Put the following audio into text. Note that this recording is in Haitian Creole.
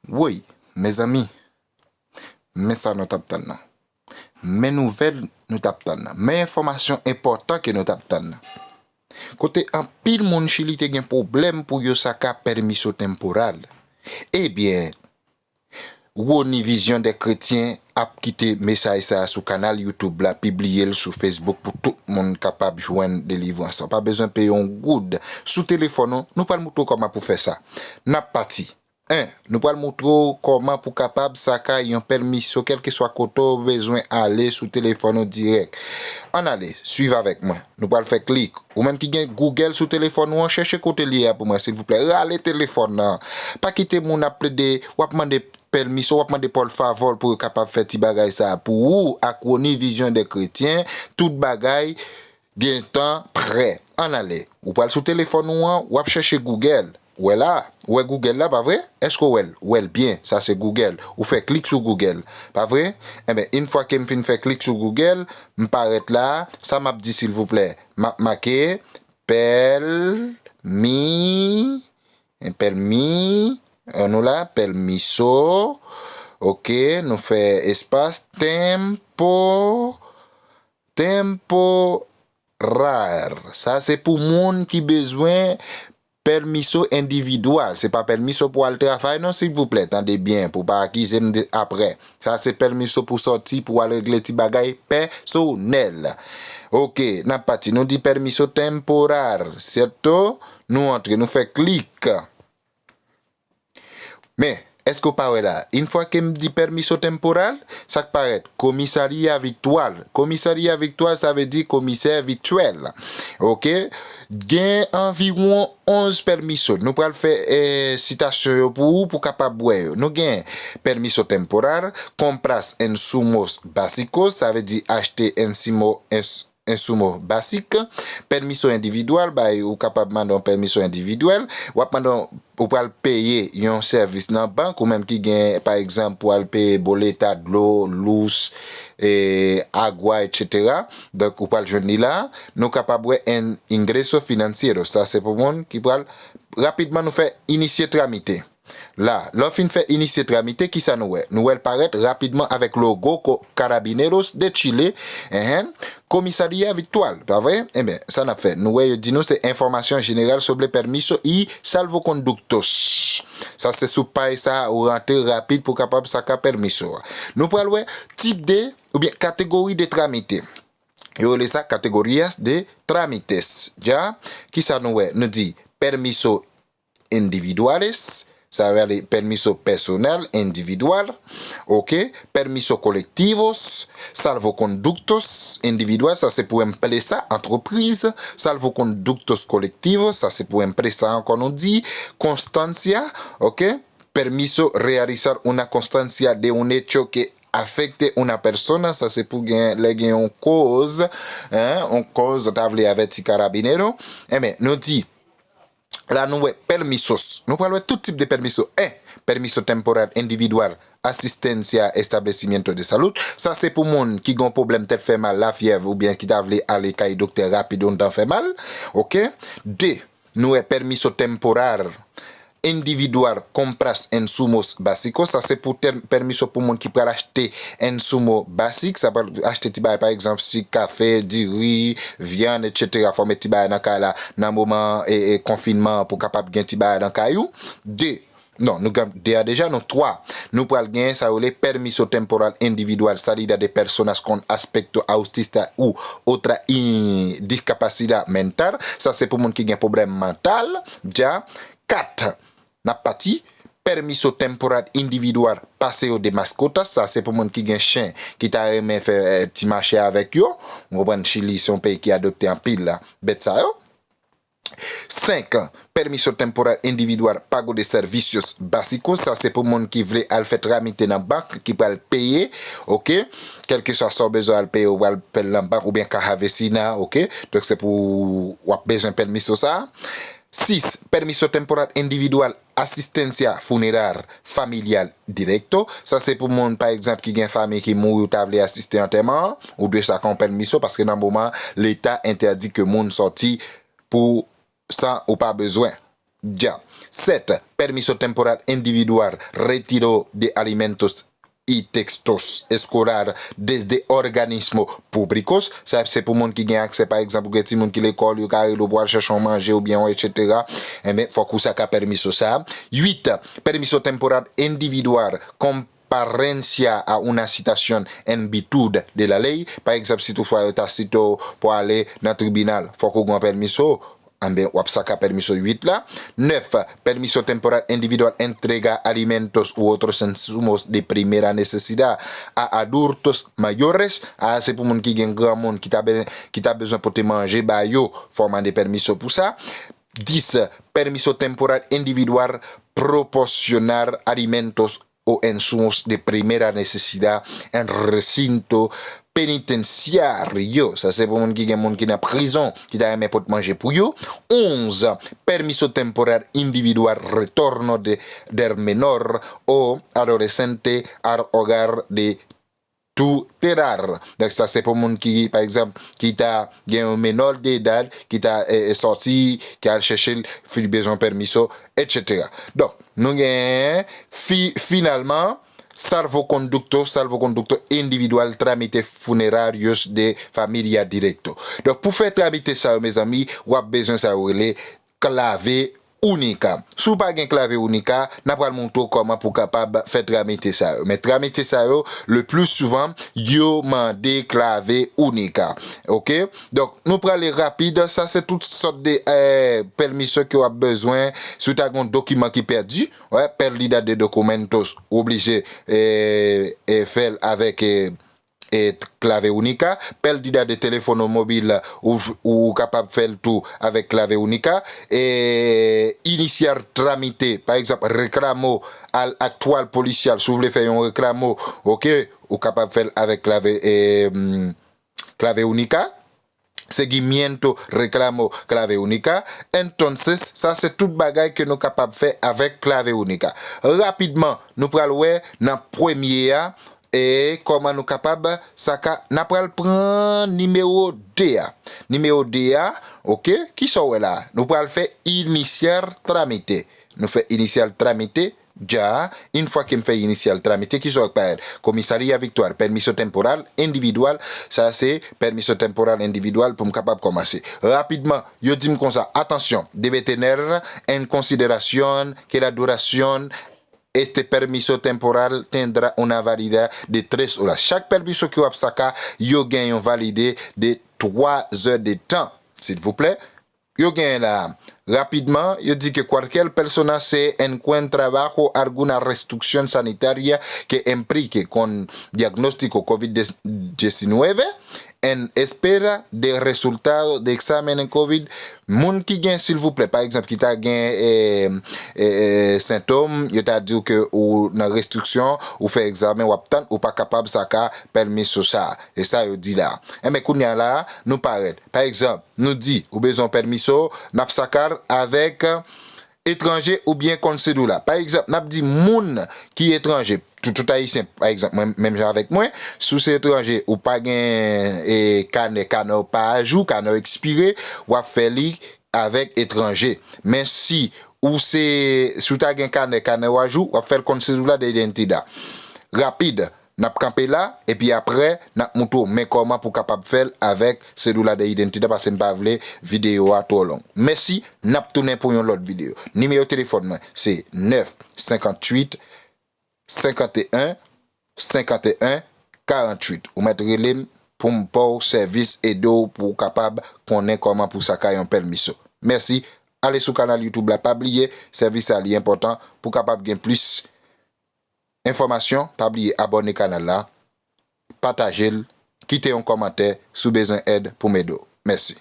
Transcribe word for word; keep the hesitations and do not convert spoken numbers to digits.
Woy, mezanmi, men sa nou t ap tann nan. Men nouvèl nou t ap tann nan. Men enfòmasyon enpòtan ke nou t ap tann nan. Kote anpil moun Chili te gen pwoblèm pou yo saka pèmiso temporal. Ebyen, Rony Vision des Chrétiens ap kite mesaj sa a sou kanal YouTube la, pibliye l sou Facebook pou tout moun kapab jwenn delivrans. Ou pa bezwen peye yon goud. Sou telefòn ou, nou pral moutre w kòman pou fè sa. N ap pati. En, nou pral moutre w kòman pou kapab saka yon pèmiso, kèlkeswa kote w bezwen ale sou telefòn ou dirèk. Ann ale, swiv avèk mwen. Nou pral fè klik. Ou menm ki gen Google sou telefòn ou an, chèche kote li ye a pou mwen, silvouplè. Rale telefòn nan. Pa kite moun ap plede, w ap mande pèmiso, w ap mande pòlfavò pou yo kapab fè ti bagay sa a pou ou ak Rony Vision des Chrétiens. Tout bagay gentan prè. Ann ale. Ou pral sou telefòn ou an, w ap chèche Google. Ou wè la? Ou wè Google la, pa vre? Èske w wè l? Ou wè l byen, sa se Google. Ou fè klik sou Google, pa vre? Enben, yon fwa ke m fin fè klik sou Google, m parèt la, sa m ap di, silvouplè? M ap make pèmi, pèmi, an nou la, pèmiso. Oke, nou fè espas, tempo, temporar. Sa se pou moun ki bezwen pèmiso endividwal. Se pa pèmiso pou al travay non, silvouplè. Tande byen, pou pa akize m de, aprè. Sa se pèmiso pou sòti, pou al regle ti bagay pèsonèl. Oke, n ap pati. Nou di pèmiso temporal, sèto? Nou antre, nou fè klik. Men, èske w pa wè la? Yon fwa ke m di pèmiso temporal, sa k parèt? Komisarya vityèl. Komisarya vityèl, sa vle di komisè vityèl. Oke? Gen anviwon onz pèmiso. Nou pral fè, eh, sitasyon yo pou ou, pou kapab wè yo. Nou gen pèmiso temporal, compras insumos básicos, sa vle di achte ensimo, ens-, insumo básik, pèmiso endividwal, bay ou kapab mande yon pèmiso endividwèl, w ap mande yon, ou pral peye yon sèvis nan bank, ou menm ki gen, pa egzanp, pou al peye boleta dlo, lous, e, agwa, etsetera. Donk, ou pral jwenn li la. Nou kapab wè en ingreso financiero. Sa se pou moun ki pral rapidman nou fè iniciar trámite. La, lè w fin fè iniciar trámite, kisa nou wè? Nou wè l parèt rapidman avèk logo ko-, Carabineros de Chile, enhen, Komisarya vityèl, pa vre? Enben, sa n ap fè, nou wè yo di nou se información general sobre permiso y salvoconductos. Sa se sou paj sa a ou rantre rapid pou kapab saka pèmiso a. Nou pral wè tip de, oubyen kategori de trámite. Yo rele sa categorías de trámites. Dja, kisa nou wè? Nou di permiso individuales, sa vle di pèmiso pèsonèl, endividwal, oke, permiso colectivos, salvoconductos individual, sa se pou empresa, antrepriz, salvoconductos colectivos, sa se pou empresa ankò nou di, constancia, oke, permiso realizar una constancia de un hecho que afecte una persona, sa se pou gen, lè gen yon koz, en, yon koz, ta vle avèti karabinero, enben, nou di, la nou wè permisos. Nou pral wè tout tip de permiso. En, permiso temporal individual asistencia establecimiento de salud. Sa se pou moun ki gen pwoblèm tèt fè mal, lafyèv, oubyen ki ta vle ale kay doktè rapid yon dan fè mal. Oke? De, nou wè permiso temporal individual compras insumos básicos. Sa se pou tèm-, pèmiso pou moun ki pral achte insumo básik. Sa pral achte ti bagay, pa egzanp, sik, kafe, diri, vyann, etsetera. Fòme ti bagay nan kay la, nan moman, e, e, konfinman an pou kapab gen ti bagay nan kay ou. De, non, nou gen de a deja, nou twa. Nou pral gen sa yo rele permiso temporal individual salida de personas con aspecto autista u otra i-, discapacidad mental. Sa se pou moun ki gen pwoblèm mantal. Dja, kat, n ap pati. Permiso temporal individual paseo de mascotas, sa se pou moun ki gen chen, ki ta renmen fè, eh, ti mache avèk yo. Ou konprann, Chili se yon peyi ki adopte anpil bèt sa yo. Senk, permiso temporal individual pago de servicios básicos, sa se pou moun ki vle al fè tramite nan bank, ki pral peye, oke? Kèlkeswa sa w bezwen al peye, ou pral fè l nan bank oubyen caja vecina, oke? Donk se pou w ap bezwen pèmiso sa. Sis, permiso temporal individual asistencia funeral familiar directo. Sa se pou moun, pa egzanp, ki gen fanmi ki mouri, ou ta vle asiste antèman an, ou dwe saka yon pèmiso, paske nan moman, leta entèdi ke moun sòti pou san ou pa bezwen. Ya. Sèt, permiso temporal individual retiro de alimentos y textos escolar desde organismos públicos. Sa se pou moun ki gen aksè, pa egzanp, ou gen timoun ki lekòl, yo ka rele w pou al chèche yon manje oubyen yon etsetera. Enben, fòk ou saka permiso sa. Uit, permiso temporal individual comparencia a una citación en virtud de la ley. Pa egzanp, si toutfwa yo ta site w pou ale nan tribinal, fòk ou gen yon permiso. Enben, w ap saka permiso uit la. Nèf, permiso temporal individual entrega alimentos u otros insumos de primera necesidad a adultos mayores. A, se pou moun ki gen granmoun ki ta, be, ki ta bezwen pote manje ba yo, fò w mande permiso pou sa. Dis, permiso temporal individual proporcionar alimentos o insumos de primera necesidad en recinto penitenciario. Sa se pou moun ki gen moun ki nan prizon, ki ta renmen pot manje pou yo. Onz, permiso temporal individual retorno de, del menor o adolescente al hogar de tutelar. Donk, sa se pou moun ki, pa egzanp, ki ta gen yon menor de edad, ki ta e, e, sòti, ki al chèche l, fi bezwen pèmiso, etsetera. Donk, nou gen fi, finalman, salvoconducto, salvoconducto individual trámite funerarios de familia directo. Donk, pou fè tramite sa yo, mezanmi, w ap bezwen sa yo rele clave única. Si w pa gen clave única, n a pral montre w kòman pou w kapab fè tramite sa yo. Men tramite sa yo, le plus souvent, yo mande clave única. Oke? Donk, nou prale rapid. Sa se tout sòt de eh, pèmiso ke w ap bezwen. Si w ta gen yon dokiman ki pèdi, wè, pérdida de documentos, ou oblije eh, eh, fè l avèk eh, eh, clave única, pérdida de teléfono móvil, ou, ou kapab fè l tou avèk clave única, eh, iniciar trámite, pa egzanp, reclamo al actual policial, si w vle fè yon reclamo, oke, ou kapab fè l avèk clave, eh, mm, clave única, seguimiento reclamo clave única. Entonces, sa se tout bagay ke nou kapab fè avèk clave única. Rapidman, nou pral wè nan premye a, e kòman nou kapab saka, n a pral pran nimewo de a. Nimewo de a, oke, kisa w wè la? Nou pral fè iniciar trámite. Nou fè iniciar trámite, ya, yon fwa ke m fè iniciar trámite, kisa w wè k parèt? Comisaría Victual, permiso temporal individual, sa se permiso temporal individual pou m kapab kòmanse. Rapidman, yo di m konsa, atención, debe tener en consideración que la duración este permiso temporal tendrá una validad de tres horas. Chak pèmiso ke w ap saka, yo gen yon valide de twa zè de tan, silvouplè. Yo gen la, rapidman, yo di que cualquier persona se encuentra bajo alguna restricción sanitaria que implique con diagnóstico covid diecinueve, en espera de resultado de examen en covid, moun ki gen, silvouplè, pa egzanp, ki ta gen eh, eh, eh, sentòm, yo ta di w ke ou nan restriksyon, ou fè egzamen, w ap tann, ou pa kapab saka pèmiso sa. E sa yo di la. Enben, kounye a la, nou parèt. Pa egzanp, nou di, ou bezwen pèmiso, n ap saka l avèk etranje oubyen konn sedula. Pa egzanp, n ap di moun ki etranje, tout, tout ayisyen, pa egzanp, mwen, menm jan avèk mwen, si w se etranje, ou pa gen eh, kanè, kanè w pa ajou, kanè w ekspire, w ap fè li avèk etranje. Men si ou se, si w ta gen kanè, kanè w ajou, w ap fè l konn sedula de identida. Rapid, n ap kanpe la, epi apre, n ap moutre w men kòman pou w kapab fè l avèk sedula de identida, paske m pa vle videyo a twò long. Mèsi, n ap tounen pou yon lòt videyo. Nimewo telefòn mwen, se nèf senkantuit senkanteyen senkanteyen karanntuit. Ou mèt rele m pou m ba w sèvis, ede w pou w kapab konnen kòman pou saka yon pèmiso. Mèsi. Ale sou kanal YouTube la, pa bliye, sèvis sa li enpòtan pou w kapab gen plis enfòmasyon. Pa bliye abòne kanal la, pataje l, kite yon kòmantè si w bezwen èd pou m ede w. Mèsi.